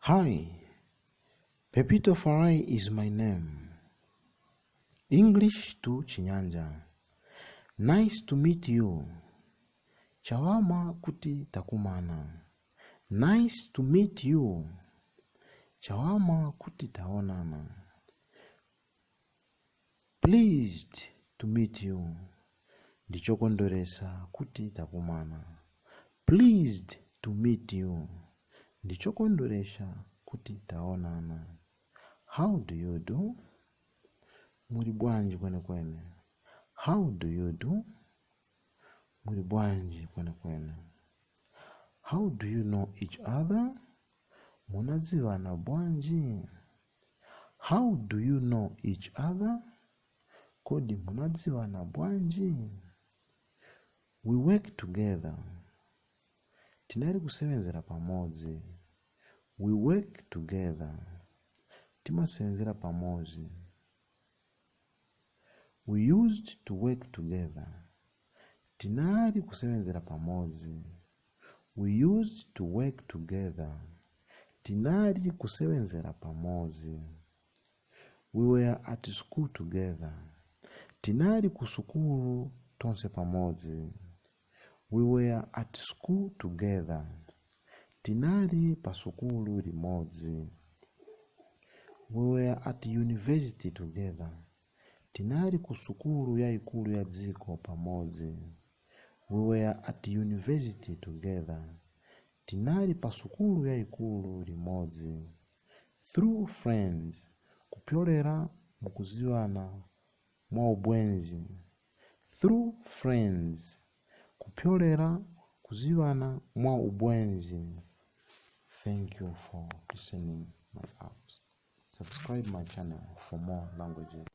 Hi, Pepito Farai is my name. English to Chinyanja. Nice to meet you. Chawama kuti takumana. Nice to meet you. Chawama kuti taonana. Pleased to meet you. Ndichokondweresa kuti takumana. Pleased to meet you. Ndichokondweresha kuti taonana. How do you do? Muli bwanji kwenekwene? How do you do? Muli bwanji kwenekwene? How do you know each other? Munadziwana bwanji? How do you know each other? Kodi munadziwana bwanji? We work together. Tinali kusevenzera pamodzi. We work together. Timasevenzera pamodzi. We used to work together. Tinali kusevenzera pamodzi. We used to work together. Tinali kusevenzera pamodzi. We were at school together. Tinali ku sukulu tonse pamodzi. We were at school together. Tinali pa sukulu limodzi. We were at university together. Tinali ku sukulu yayikulu ya dziko pamodzi. We were at university together. Tinali pa sukulu yayikulu limodzi. Through friends, kupyolera mukuziwana mwa ubwenzi. Through friends, kupyolera kuziwana mwa ubwenzi. Thank you for listening my apps. Subscribe my channel for more languages.